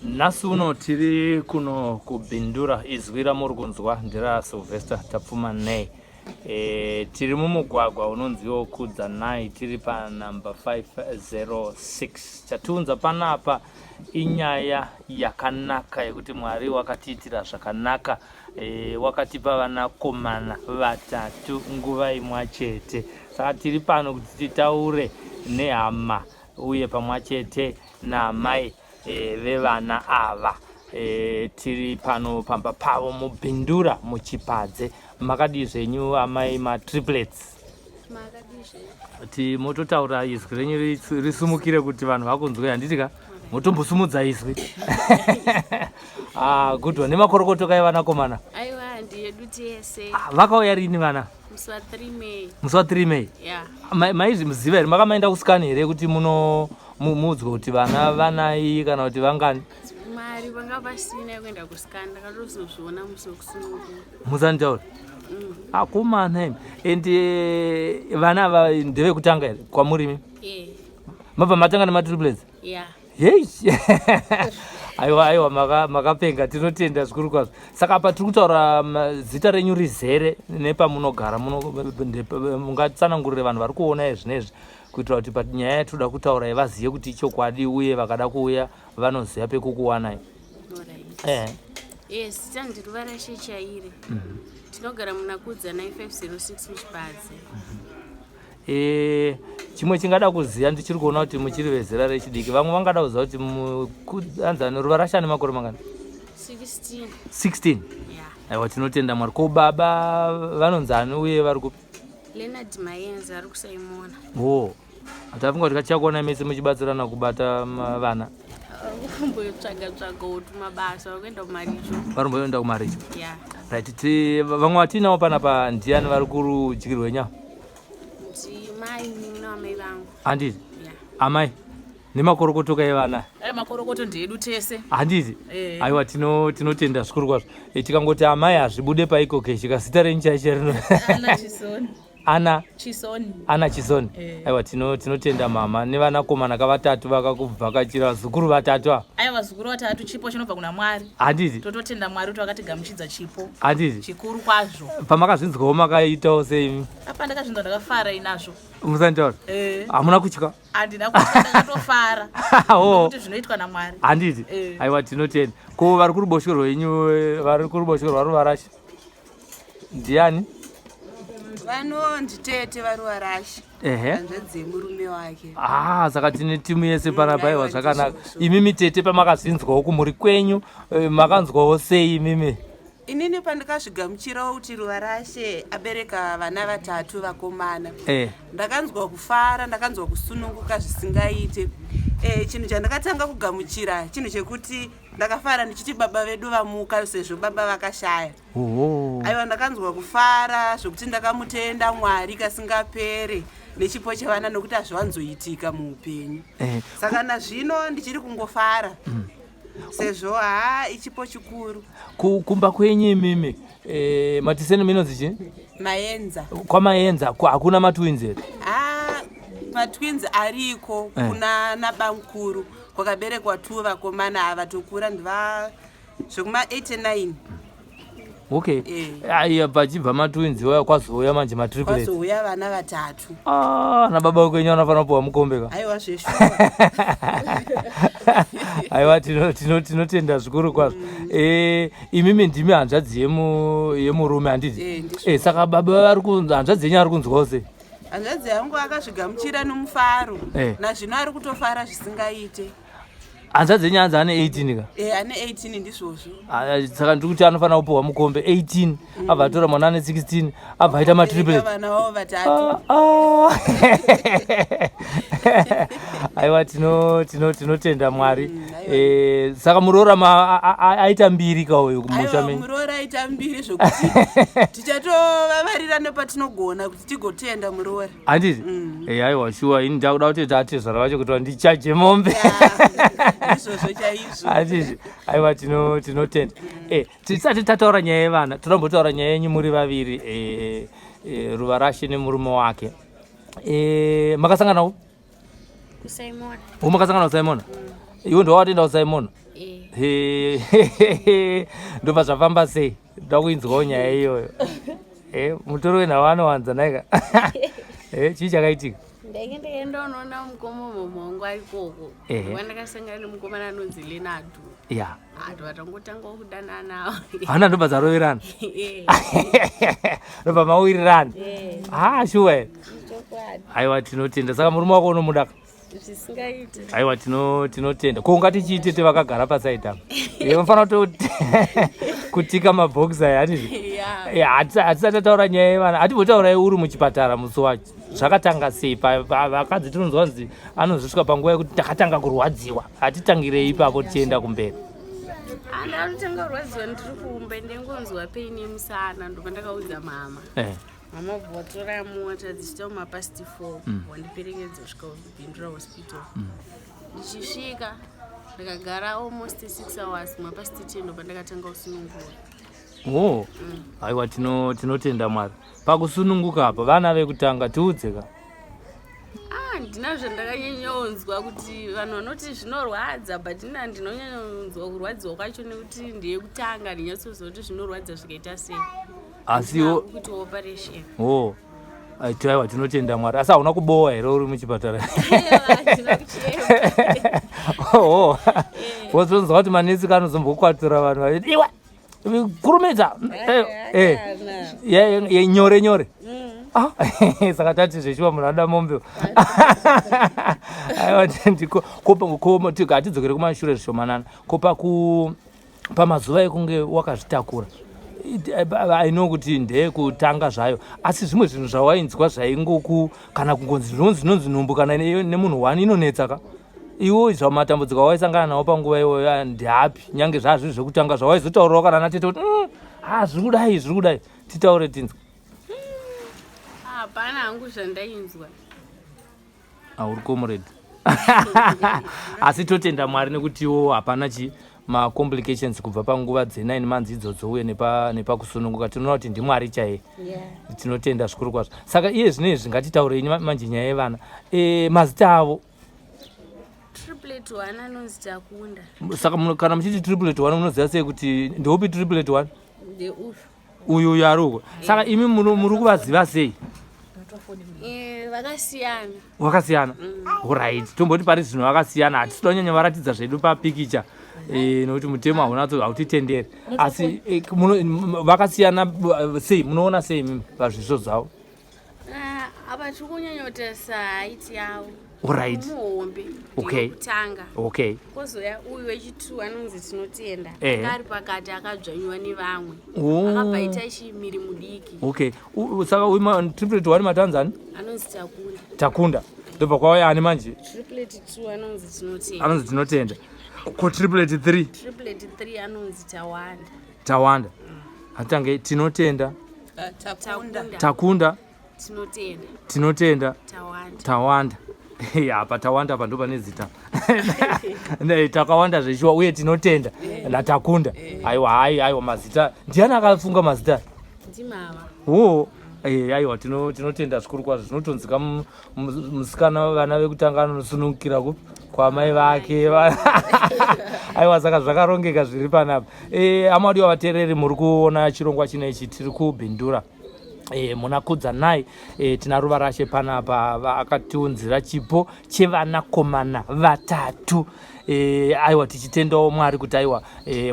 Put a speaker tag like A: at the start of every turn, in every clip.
A: Nhasi uno tiri kuno kuBindura, izwi ramuri kunzwa ndera Sylvester Tapfumanei. E, tiri mumugwagwa unonziwo Kudzanai, tiri panumber 506. Chatiunza panapa inyaya yakanaka yekuti Mwari wakatiitira zvakanaka e, wakatipa vanakomana vatatu nguva imwa chete. Saka tiri pano kuti titaure nehama uye pamwachete naamai e, vevana ava e, tiri pano pamba pavo mubhindura muchipadze. Makadii zvenyu amai matriplets? Ti mototaura izwi renyu risumukire kuti vanhu vakunzwe, handiti ka? Motombosumudza izwi. Ah, good one. Nemakorokoto kai vanakomana?
B: Aiwa, ndiyedu tese.
A: Ah, vakauya rini vana?
B: Musi wa 3 May.
A: Musi wa 3 May?
B: Yeah.
A: Maizvimuziva here? Makamaenda kusikani here kuti muno muudzwe kuti vana vanai kana kuti vangani?
B: Mari vanga vasina yekuenda kusikani, ndakatozozviona musi wekusununguka.
A: Musanditaura. Akomana imi. And eh, vana ava ndevekutanga here kwamurimi?
B: Yeah.
A: Mabva matanga nematriplets?
B: Yeah.
A: Yei. Aiwa, aiwa, makapenga, tinotenda zvikuru kwazvo. Saka apa tiri kutaura zita renyu rizere nepamunogara, mungatsanangurire vanhu vari kuona izvinezvi kuitira kuti panyaya yatinoda kutaura vazive kuti ichokwadi uye vakada kuuya vanoziva pekukuwanai.
B: Alright.
A: Eh.
B: Yes, zita ndiRuvarashe Chaire. Tinogara muna Kudzanai 506 muChipadze.
A: E, chimwe chingada kuziva, ndichiri kuona kuti muchiri vezera rechidiki, vamwe vangada kuziva kuti anzani Ruvarashe ane makore mangani?
B: 16.
A: 16.
B: Yeah.
A: Aiwa, tinotenda Mwari. Ko baba vanonzani uye vari kupi?
B: Leonard Mayenza, ari kuSaimona.
A: O, tafunga kuti kachichakuona mese muchibatsirana kubata vana.
B: Kumbotsvaga tsvagawo tumabasa, vari kuenda kumaricho.
A: Varumboenda kumaricho?
B: Yeah.
A: Right, vamwe vatinawo panapa ndiani vari kurudyi rwenyu?
B: Ndimai munin'ina wamai vangu.
A: Handiti?
B: Yeah.
A: Amai, nemakorokotoka evana.
C: Ai, makorokoto ndeedu tese.
A: Handiti?
C: Eh.
A: Aiwa, tinotenda zvikuru kwazvo. E, tikangoti amai hazvibude paikoke, chikazita renyu chaicho rino?
C: Ana Chisoni.
A: Ana
C: Chisoni.
A: Ana Chisoni.
C: Eh.
A: Aiwa, tinotenda mama nevanakomana kavatatu vakakubvakachira, vazukuru vatatu ava.
C: Ai, vazukuru vatatu chipo chinobva kuna Mwari.
A: Handiti?
C: Tototenda Mwari kuti vakatigamuchidza chipo
A: Handiti?
C: chikuru kwazvo.
A: Pamakazvinzwawo makaitawo sei?
C: Apa ndakazvinzwa ndakafara inazvo.
A: Musanditaura.
C: Eh.
A: Hamuna kutya?
C: Handina kutya, ndakatofara.
A: Oh.
C: Nokuti zvinoitwa naMwari.
A: Handiti?
C: Eh.
A: Aiwa, tinotenda. Ko vari kuruboshwe rwenyu, vari kuruboshwe rwaRuvarashe ndiani?
D: Vanonzi tete vaRuvarashe.
A: Ehe.
D: Hanzvadzi yemurume wake.
A: Ah, saka tine timu yese panapa. Aiwa,
D: Aiwa,
A: zvakanaka.
D: ndizvozvo.
A: Imimi tete, pamakazvinzwawo kumhuri kwenyu, makanzwawo sei imimi?
D: Inini pandakazvigamuchirawo kuti Ruvarashe abereka vana vatatu vakomana, ndakanzwa kufara, ndakanzwa kusununguka zvisingaite. Chinhu chandakatanga kugamuchira chinhu chekuti ndakafara ndichiti baba vedu vamuka, sezvo baba vakashaya. Aiwa, ndakanzwa kufara zvokuti ndakamutenda Mwari kasingapere nechipo chevana, nokuti hazviwanzoitika muupenyu. Saka nazvino ndichiri kungofara, sezvo haa, ichipo chikuru.
A: Kumba kwenyu imimi, matiseni minonzi chii?
D: Maenza.
A: Kwamaenza hakuna matwins here?
D: Ha, matwins ariko. Kuna nabamukuru kwakaberekwa tu vakomana ava, tokura ndiva zvekuma 89.
A: Okay.
D: Eh.
A: Aiya, pachibva matwins waya kwazouya manje matriplets.
D: Kwazouya vana vatatu.
A: Ah, nababa kwenyu vanofanira kupiwa mukombe ka.
D: Aiwa, zveshuwa.
A: Aiwa, tinotenda zvikuru kwazvo. E, imimi ndimi hanzvadzi yemurume, handiti?
D: Eh, ndizvo.
A: E, saka baba vari hanzvadzi yenyu ari kunzwawo sei?
D: Hanzvadzi yangu akazvigamuchira nomufaro. Nazvino ari kutofara zvisingaite.
A: Hanzvadzi yenyu hanzi ane 18 ka?
D: E, ane 18, ndizvozvo.
A: Ah, saka ndiri kuti anofanira kupiwa mukombe. 18 abva atora mwana ane 16, abva aita matriplets.
D: Vana vavo vatatu.
A: Ah, ah. Aiwa, tinotenda Mwari. Eh, saka muroora aita mbiri ka uyu kumusha
D: Aiwa,
A: menyu?
D: Muroora aita mbiri zvokuti tichatovavarira nepatinogona kuti tigotenda muroora.
A: Handiti? Eh, aiwa, shuwa, ini ndakuda kuti tatezvara vacho kuti vandichaje mombe.
D: Izvozvo chaizvo.
A: Handiti? Aiwa, tinotenda. Eh, tisati tataura nyaya yevana, tinombotaura nyaya yenyu muri vaviri, Ruvarashe nemurume wake. Makasanganawo?
B: KuSaimona.
A: O, makasangana kuSaimona? Iwe ndowatoenda kuSaimona?
B: Eh.
A: Ndobva zvafamba sei? Ndoda kuinzwawo nyaya iyoyo. Eh, mutori wenhau anowanza naika. Eh, chii chakaitika?
B: Ndainge ndakaenda unoona mukoma mama wangu ari koko. Wandakasangana nemukomana anonzi Lenado.
A: Ya.
B: Ndo vatangotangawo kudanana.
A: Hana ndobva dzaroverana. Ndobva mawirirana. Ah, shuwa here. Aiwa tinotenda. Saka murume wako unomuda?
B: Zvisingaiti.
A: Aiwa tinotenda. Ko ungati chii tete vakagara pasaidi apa? Unofanira kutika mabhokisi aya handizvo? Hatisati tataura nyaya yevana. Hatimbotaura uri muchipatara musi wacho. Zvakatanga sei? Vakadzi tinonzwa kunzi anozosvika panguva yekuti takatanga kurwadziwa. Hatitangirei ipapo tichienda kumberi.
B: Ndakatanga kurwadziwa ndiri kumba, ndingonzwa pain yemusana, ndobva ndakaudza mama. Mama vabva vatora mota dzichiita mumapast 4, vandiperekedza kusvika kuBindura Hospital. Ndichisvika ndikagara almost 6 hours, mumapast 10 ndobva ndakatanga kusunungura.
A: Oh, aiwa tinotenda Mwari. Pakusununguka apa vana vekutanga tiudze ka.
B: Ah, ndina zvandakanyanyonzwa kuti vanhu vanoti zvinorwadza, but ina ndinonyanyonzwa kurwadziwa kwacho nekuti ndeyekutanga, ndinyatsoziva kuti zvinorwadza zvikaita sei.
A: Asiwo
B: kuti operation.
A: Oh. Aiwa tinotenda Mwari. Asi hauna kubowa here uri muchipatara? Oh. Wozonzwa kuti manesi kanozombokwatura vanhu vachiti iwe kurumidza. Nyore nyore. Ah, saka tati zveshuwa munhu anoda mombe. Aiwa ndiko hatidzokere kumashure zvishomanana. Kopa ku pamazuva ekunge wakazvitakura, I know kuti ndeyekutanga zvayo, asi zvimwe zvinhu zvawainzwa zvaingoku kana kungonzi zvinonzi zvinonzi nhumbu kana nemunhu one inonetsa ka, iwo zvamatambudziko awaisangana nawo panguva iyoyo ndeapi? Nyange zvazviri zvekutanga, zvawaizotaurirawo kana natete kuti ha, zviri kudai, zviri kudai, titaure tinzwe.
B: Hapana hangu zvandainzwa.
A: Auri comrade, asi totenda Mwari nekutiwo hapana chi macomplications kubva panguva dze9 months idzodzo uye nepakusununguka. Tinoona kuti ndiMwari chaiye. Tinotenda zvikuru kwazvo. Saka iye zvino izvi ngatitaurei manje nyaya yevana. Mazita avo?
B: Triplet one anonzi Takunda.
A: Saka kana muchiti triplet one, munoziva sei kuti ndeupi triplet one?
B: Ndeuyu.
A: Uyu, uyu ari uko. Saka imi muri kuvaziva sei?
B: Vakasiyana.
A: Wakasiyana, alright. Tomboti pari zvino vakasiyana, hatisi tonyanya varatidza zvedu papikicha nokuti mutemo haunatso hautitenderi, asi vakasiyana sei? Munoona sei imimi pazviso zvavo?
B: Ah, apa tiri kunyanyotarisa height yavo. Muhombe ndeyekutanga. Kwozoya uyu wechitu anonzi Tinotenda. Ari pakati, akadzvanyiwa nevamwe. Akabva aita chimiri mudiki.
A: Okay. Saka uyu triplet one matanzani?
B: Anonzi Takunda.
A: Takunda. Ndobva kwauya ani manje?
B: Triplet two anonzi Tinotenda.
A: Anonzi Tinotenda. Ko triplet three?
B: Triplet three anonzi Tawanda.
A: Tawanda. Hatange Tinotenda.
D: Takunda.
A: Takunda.
B: Tinotenda.
A: Tinotenda.
B: Tawanda.
A: Tawanda. Apa Tawanda apa ndo pane zita. Takawanda zveshuwa uye Tinotenda naTakunda. Aiwa, hai, aiwa, mazita. Ndiani akafunga mazita?
B: Ndimama.
A: Oh. Aiwa tinotenda zvikuru kwazvo. Zvinotonzika musikana vana vekutanga anosunungukira kwamai vake. Aiwa, saka zvakarongeka zviri panapa. Amadiwa vateereri, muri kuona chirongwa chino ichi, tiri kuBindura muna Kudzanai. Tina Ruva Rashe panapa, akatiunzira chipo chevanakomana vatatu. Aiwa tichitendawo Mwari kuti aiwa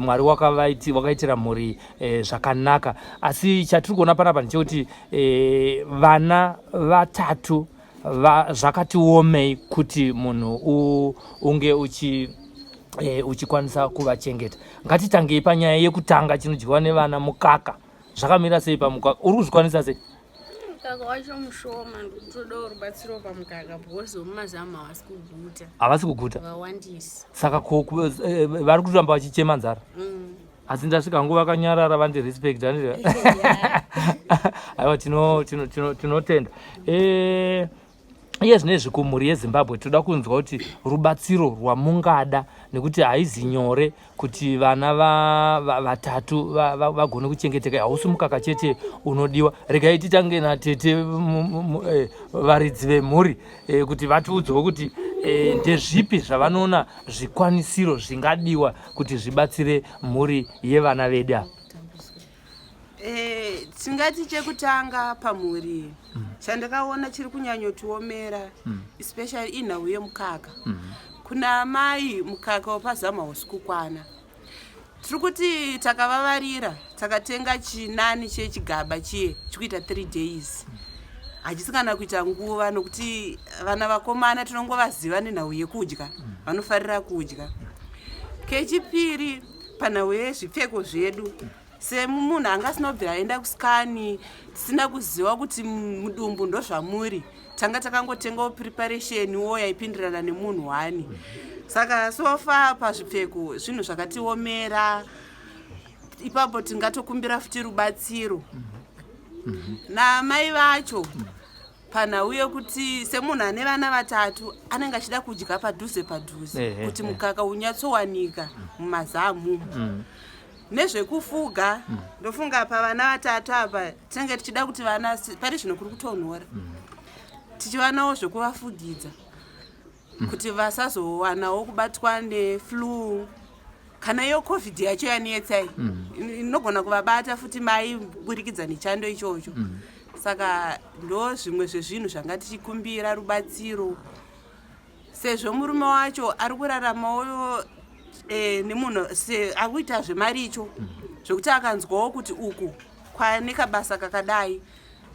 A: Mwari wakaitira mhuri zvakanaka. Asi chatiri kuona panapa ndechekuti vana vatatu zvakati omei kuti munhu unge uchikwanisa kuvachengeta. Ngatitangei panyaya yekutanga, chinodyiwa nevana, mukaka. Zvakamira sei pamukaka? Uri kuzvikwanisa sei?
B: Mukaka wacho mushoma, ndikutodawo rubatsiro pamukaka because wemumazamu havasi kuguta.
A: Havasi kuguta?
B: Vawandisa.
A: Saka vari kutoramba vachichema nzara? Asi ndasvika nguva vakanyarara, vandirespect. Aiwa tinotenda. Iye zvino izvi kumhuri yeZimbabwe toda kunzwa kuti rubatsiro rwamungada, nekuti haizi nyore kuti vana vatatu vagone kuchengeteka. Hausi mukaka chete unodiwa. Regai titange natete varidzi vemhuri kuti vatiudzewo kuti E, ndezvipi zvavanoona zvikwanisiro zvingadiwa kuti zvibatsire mhuri yevana vedu ava?
D: Eh, tingati chekutanga pamhuri chandakaona chiri kunyanyotiomera especially inhau yemukaka. Kuna amai mukaka wepazamu hausi kukwana. Tiri kuti takavavarira takatenga chinani chechigaba chiye chikuita 3 days, hachisi kana kuita nguva, nokuti vana vakomana tinongovaziva nenhau yekudya, vanofarira kudya. Kechipiri, panhau yezvipfeko zvedu, semunhu anga asina kubvira aenda kuscan, tisina kuziva kuti mudumbu ndozvamuri, tanga takangotengawo preparation wo yaipindirana nemunhu wani. Saka so far pazvipfeko zvinhu zvakatiomera ipapo. Tingatokumbira futi rubatsiro namai vacho panhau yekuti semunhu ane vana vatatu anenge achida kudya padhuze padhuze kuti mukaka unyatsowanika mumazamu. Nezvekufuga, ndofunga pavana vatatu apa tinenge tichida kuti vana, pari zvino kuri kutonhora, tichivanawo zvekuvafugidza kuti vasazowanawo kubatwa neflu, kana iyo COVID yacho yanetsai, inogona kuvabata futi mai burikidza nechando ichocho. Saka ndo zvimwe zvezvinhu zvanga tichikumbira rubatsiro, sezvo murume wacho ari kuraramawo nemunhu ari kuita zvemaricho, zvekuti akanzwawo kuti uku kwane kabasa kakadai,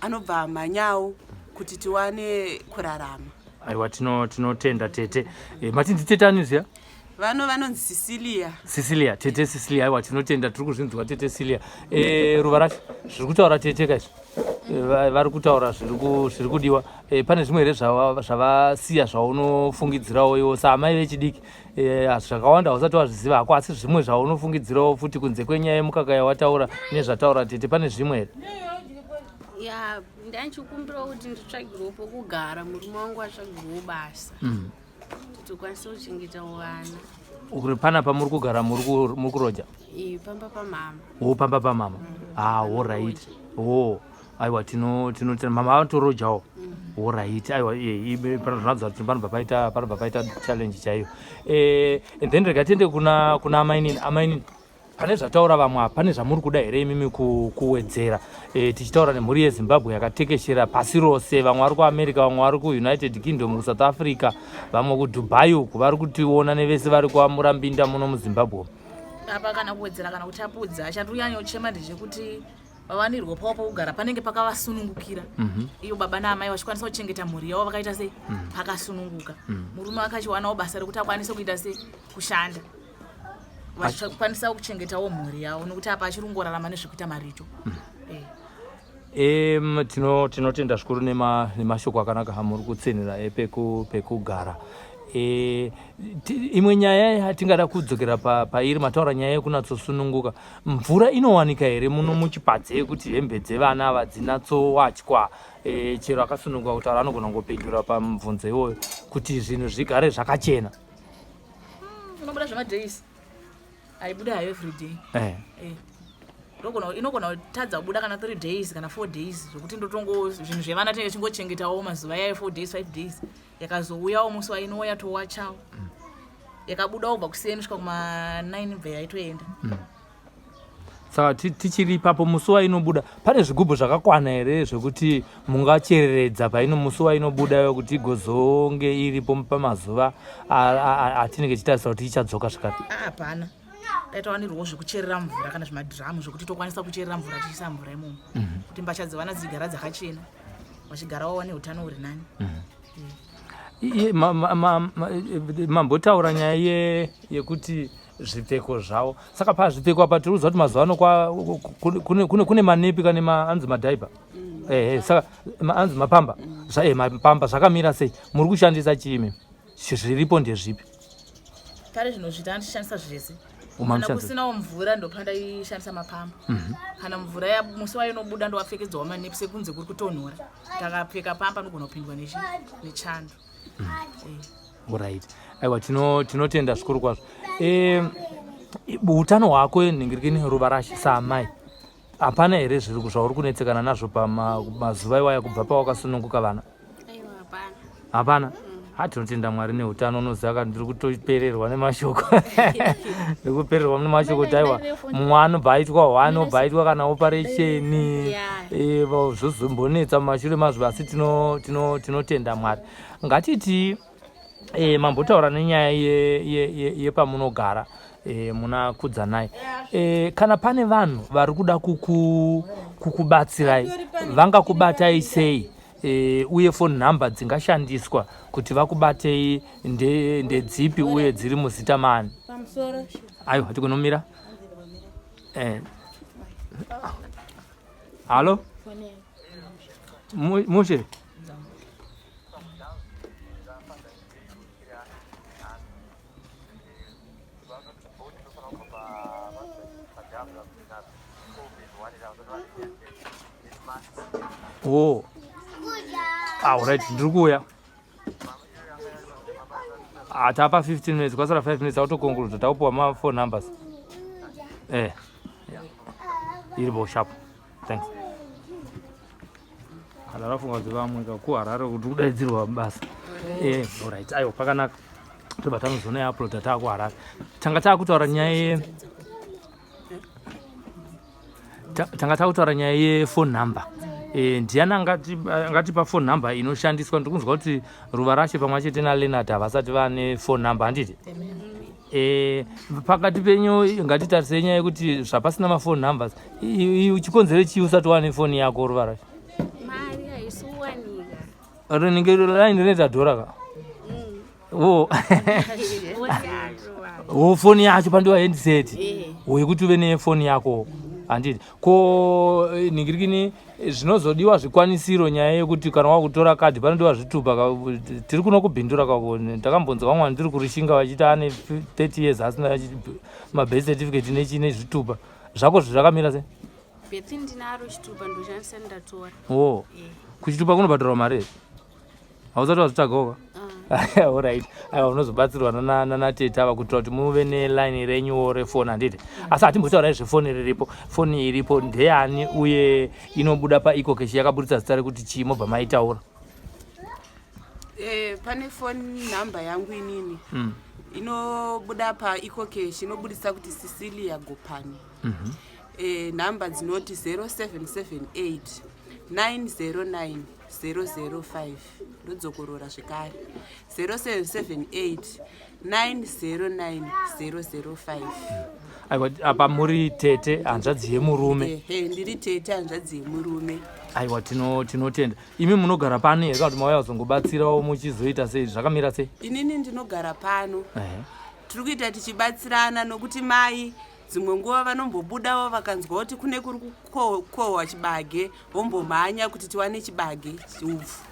D: anobva amhanyawo kuti tiwane kurarama.
A: Aiwa, tinotenda tete. Mati nditete ani ziya?
D: Vano vanonzi Cecilia.
A: Cecilia, tete Cecilia. Aiwa, tinotenda, tiri kuzvinzwa, tete Cecilia. Ruva racho zviri kutaura tete kaizvi, vari kutaura zviri kudiwa. Pane zvimwe here zvavasiya zvaunofungidzirawo iwo saamai vechidiki? Zvakawanda hausati wazviziva hako, asi zvimwe zvaunofungidzirawo futi kunze kwenyaya yemukaka yawataura nezvataura tete, pane zvimwe here?
B: Ya, ndanchikumbirawo kuti nditsvagirwewo pokugara, murume wangu atsvagirwewo basa, kuti tikwanise kuchengetawo vana.
A: Uri panapa muri kugara, muri kuroja?
B: Pamba pamama.
A: Wo, pamba pamama. Ah, alright. Oh, aiwa, tino mama vanotorojawo. Alright, aiwa, zvinoratidza kuti panobva paita challenge chaiyo. And then rega tiende kuna amainini. Amainini, pane zvataura vamwe apa, pane zvamuri kuda here imimi kuwedzera? Tichitaura nemhuri yeZimbabwe yakatekeshera pasi rose, vamwe vari kuAmerica, vamwe vari kuUnited Kingdom, kuSouth Africa, vamwe kuDubai uku, vari kutiona, nevese vari kwaMurambinda muno muZimbabwe.
C: Apa kana kuwedzera kana kutapudza, chandiri ndechekuti vawanirwe pavo pokugara panenge pakavasunungukira, iyo baba naamai vachikwanisa kuchengeta mhuri yavo vakaita sei, pakasununguka. Murume akachiwanawo basa rekuti akwanise kuita sei, kushanda, vachikwanisa kuchengetawo mhuri yavo, nokuti apa achiri kungorarama nezvekuita maricho.
A: Tinotenda zvikuru nemashoko akanaka amuri kutsinhira pekugara. Imwe nyaya yatingada kudzokera pairi, mataura nyaya yekunatsosununguka. Mvura inowanika here muno muchipadze yekuti hembe dzevana ava dzinatsowachwa? Chero akasununguka kutaura anogona kungopindura pamubvunzo iwoyo, kuti zvinhu zvigare zvakachena.
C: Unobuda zvemadays, haibuda hayo everyday. Inogona kutadza kubuda kana 3 days kana 4 days, zvokuti ndotongo zvinhu zvevana tinenge tingochengetawo mazuva yayo, 4 days, 5 days. Yakazouyawo musi wainouya, towachawo. Yakabudawo kubva kuseni kusvika kuma9, bva yaitoenda.
A: Saka tichiri ipapo, musi wainobuda, pane zvigubhu zvakakwana here zvekuti mungachereredza paino musi wainobuda, kuti igozonge iripo pamazuva atinenge tichitarisa kuti ichadzoka zvakare?
C: Hapana. Dai tawanirwawo zvekucherera mvura kana zvimadhiramu zvekuti tokwanisa kucherera mvura, tichiisa mvura imomo, kuti mbatya dzevana dzigara dzakachena, vachigara wawane utano huri nani.
A: Mambotaura nyaya yekuti zvipfeko zvavo. Saka pazvipfeko apa, tiri kuziva kuti mazuva ano kune manepi kane anzi madiaper. Ehe, saka anzi mapamba. Mapamba zvakamira sei? Muri kushandisa chiimi? Zviripo ndezvipi?
C: Pari zvino zvita ndichishandisa zvese. Kana kusinawo mvura, ndopandaishandisa mapamba. Kana mvura musi wayo inobuda, ndowapfekedzawo manepi, sekunze kuri kutonhora. Takapfeka pamba anogona kupindwa nechando.
A: Alright, aiwa, tinotenda zvikuru kwazvo. Utano hwako, nhingirikini, ruva rashe, saamai, hapana here zviri zvauri kunetsekana nazvo pamazuva iwaya kubva pawakasununguka vana?
B: Aiwa, hapana.
A: Hapana. Ha, tinotenda Mwari neutano. Unoziva ka, ndiri kutopererwa nemashoko, ndiri kupererwa nemashoko kuti aiwa, mumwe anobva aitwa one, obva aitwa kana operation, zvozombonetsa mumashure mazvo, asi tinotenda Mwari. Ngatiti mambotaura nenyaya yepamunogara muna Kudzanai. Kana pane vanhu vari kuda kukubatsirai, vangakubatai sei, uye phone number dzingashandiswa kuti vakubatei ndedzipi, uye dziri muzita mani? Aiwa, tikunomira. Halo, mushe. Oh. Alright, ndiri kuuya. Ah, tapa 15 minutes, kwasara 5 minutes autoconclude, taupiwa ma phone numbers. Yeah. Iri bo sharp. Thanks. Kana rafunga kuti vamwe kakuHarare kuti kudaidzirwa basa. Alright, aiwa, pakanaka. Tobva tanozoona yauploada taakuHarare. Tanga taakutaura nyaya ye tanga takutaura nyaya yephone number. Ndiani angatipa phone number inoshandiswa? Ndiri kunzwa kuti Ruva Rashe pamwe chete naLeonard havasati vane phone number, handiti? Pakati penyu ngatitarisei nyaya yekuti zvapasina maphone numbers, chikonzero chii usati wane foni yako, Ruva Rashe?
B: Mari haisi kuwanika.
A: Rinenge line rinoita dhora ka wo wo foni yacho pandiwa handset wekuti uve nefoni yako, handiti? Ko ningirikini, zvinozodiwa zvikwanisiro, nyaya yekuti kana wakutora kadhi panodiwa zvitupa. Tiri kuno kuBindura kako, ndakambonzwa vamwe ndiri kuRishinga vachiti ane 30 years asina mabirth certificate nechii nezvitupa zvako. Zvakamira sei?
B: Birth ndinaro, chitupa ndoshandisa ndatora.
A: O, kuchitupa kunobhadharwa mari here? Hausati wazvitsvagawo ka? Alright, aiwa, unozobatsirwa nanatete ava kuitira kuti muve neline renyuwo refoni, handiti? Asi hatimbotaura nezvefoni riripo. Foni iripo ndeyani, uye inobuda paEcoCash yakaburitsa zita rekuti chii? Mobva maitaura.
D: Pane phone number yangu inini inobuda paEcoCash, inobudisa kuti Cecilia Gopani. Nhamba dzinoti 0778 909 005. Ndodzokorora zvekare, 0778 909 005.
A: Aiwa, apa muri tete, hanzvadzi yemurume?
D: Ehe, ndiri tete, hanzvadzi yemurume.
A: Aiwa, tinotenda. Imi munogara pano here, kana kuti mauya kuzongobatsirawo? Muchizoita sei? Zvakamira sei?
D: Inini ndinogara pano. Tiri kuita tichibatsirana nokuti mai dzimwe nguva vanombobudawo, vakanzwa kuti kune kuri kukohwa chibage, vombomhanya kuti tiwane chibage, upfu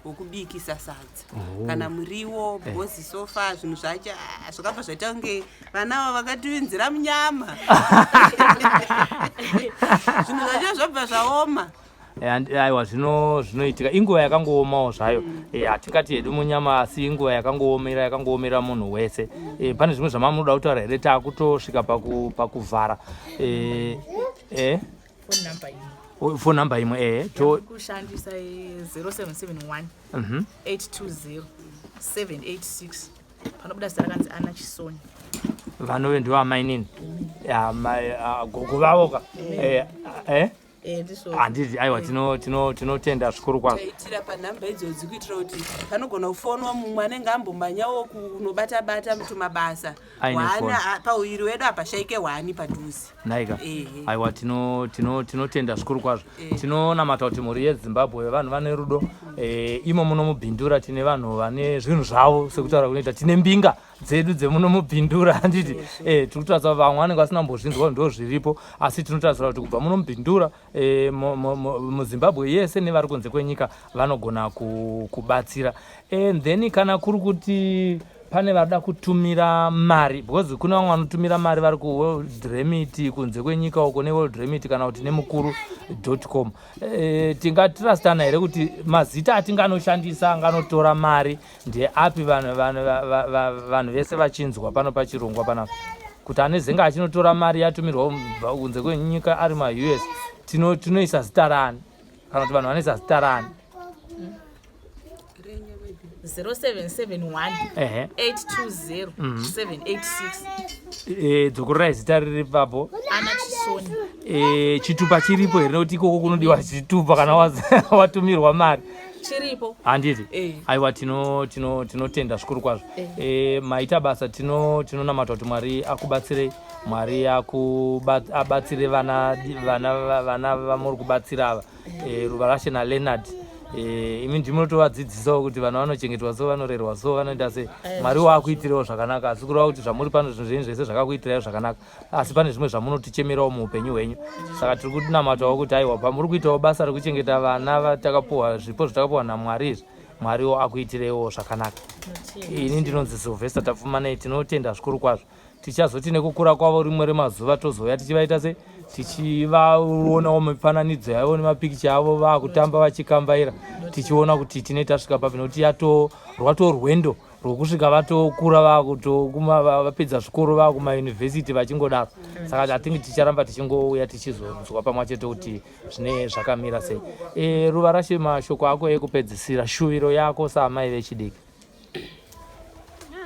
D: hwokubikisa sadza kana muriwo, because so far zvinhu zvacho, ah, zvakabva zvaita kunge vana ava vakativinzira munyama. Zvinhu zvacho zvabva zvaoma.
A: Aiwa, zvinoitika, inguva yakangoomawo zvayo. Hatingati hedu munyama, asi inguva yakangoomera munhu wese. Pane zvimwe zvamamunoda kutaura here? Taakutosvika pakuvhara.
C: Phone number imwe.
A: Phone number imwe,
C: to kushandisa 0771 820 786. Panobuda zita rakanzi Ana Chisoni.
A: Vanove ndivo amainini, gogo vavo ka?
C: Ndizvo.
A: Handiti? Aiwa, tinotenda zvikuru kwazvo.
D: Taitira panhamba idzodzi kuitira kuti panogona kufonwa mumwe anenge ambomhanyawo kunobata bata tumabasa.
A: Aine
D: hwani
A: phone.
D: Pauviri wedu hapashaike hwani padhuze.
A: Naika.
D: Ehe.
A: Aiwa, tinotenda zvikuru kwazvo. Tinonamata kuti mhuri yeZimbabwe, vanhu vane rudo. Imo muno muBindura tine vanhu vane zvinhu zvavo, sekutaura kunoita tine mbinga dzedu dzemuno muBindura, handiti? Tiri kutarisira vamwe vanenge vasina kumbozvinzwa, ndo zviripo, asi tinotarisira kuti kubva muno muBindura, muZimbabwe yese nevari kunze kwenyika vanogona kubatsira. And then kana kuri kuti pane varida kutumira mari, because kune vamwe vanotumira mari vari kuWorld Remit kunze kwenyika uko, neWorld Remit kana kuti nemukuru.com, tingatrustana here kuti mazita atinganoshandisa anganotora mari ndeapi? Vanhu vese vachinzwa pano pachirongwa panapa kuti ane zenga achinotora mari yatumirwa kubva kunze kwenyika ari maUS, tinoisa zita rani, kana kuti vanhu vanoisa zita rani?
D: Renye maybe.
C: 0771 820 786.
A: Dzokorerai zita riri papo.
C: Ana Chisoni.
A: Chitupa chiripo here? Nekuti ikoko kunodiwa chitupa kana watumirwa mari.
C: Chiripo.
A: Handiti? Aiwa, tinotenda zvikuru kwazvo. Maita basa. Tinonamata kuti Mwari akubatsirei, Mwari abatsire vana vamuri kubatsira ava, Ruva Rashe naLeonard. Imi ndimunotovadzidzisawo kuti vana vanochengetwa so, vanorerwa so, vanoita sei. Mwari waakuitirewo zvakanaka, asi kureva kuti zvamuri pano, zvinhu zvenyu zvese zvakakuitirai zvakanaka, asi pane zvimwe zvamunotichemerawo muupenyu hwenyu. Saka tiri kunamatawo kuti aiwa, pamuri kuitawo basa rekuchengeta vana vatakapuhwa, zvipo zvatakapuhwa naMwari izvi, Mwariwo akuitireiwo zvakanaka. Ini ndinonzi Sylvester Tapfumanei. Tinotenda zvikuru kwazvo. Tichazoti nekukura kwavo rimwe remazuva tozouya tichivaita se tichivaonawo mifananidzo yavo nemapikicha avo vaakutamba vachikambaira, tichiona kuti tine tasvika papi, nekuti yato rwato rwendo rwokusvika vatokura, vakutokuma, vapedza zvikoro, vakumayunivhesiti, vachingodaro. Saka I think ticharamba tichingouya tichizonzwa pamwe chete kuti zvine zvakamira sei. Ruva Rashe, mashoko ako ekupedzisira, shuviro yako saamai vechidiki.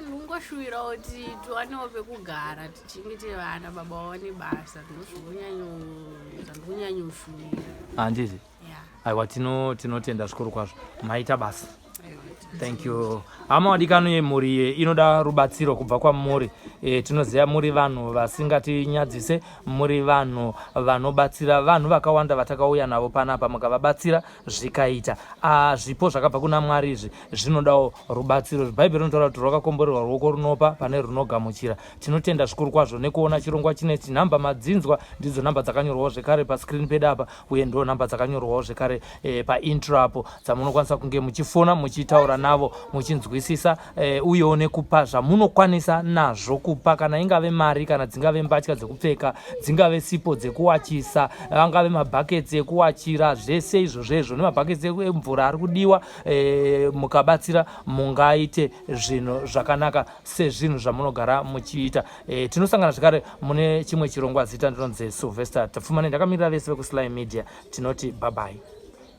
B: Ndingoshuwirawo kuti tiwanewo pekugara, tichengete vana, baba vawane basa. Ndozvandikunyanyoshuwira.
A: Handiti? Aiwa, tinotenda zvikuru kwazvo. Maita basa. Thank you. Hama wadikano yemhuri inoda rubatsiro kubva kwamuri. Tinoziva muri vanhu vasingatinyadzise, muri vanhu vanobatsira vanhu vakawanda vatakauya navo panapa, mukavabatsira zvikaita. Zvipo zvakabva kuna Mwari izvi zvinodawo rubatsiro. Bhaibheri rinotaura kuti rwakakomborerwa ruoko runopa pane runogamuchira. Tinotenda zvikuru kwazvo nekuona chirongwa chinechi. Nhamba madzinzwa, ndidzo nhamba dzakanyorwawo zvekare pascreen pedu apa, uye ndo nhamba dzakanyorwawo zvekare paintro apo, dzamunokwanisa kunge muchifona, muchitaura navo, muchinzwisisa, uyewo nekupa zvamunokwanisa nazvo kupa, kana ingave mari, kana dzingave mbatya dzekupfeka, dzingave sipo dzekuwachisa, angave mabhaketsi ekuwachira, zvese izvozvo izvo nemabhaketsi emvura ari kudiwa. Mukabatsira mungaite zvinhu zvakanaka sezvinhu zvamunogara muchiita. Tinosangana zvekare mune chimwe chirongwa. Zita ndinonzi Sylvester Tapfumane, ndakamirira vese vekuSly Media. Tinoti bye bye.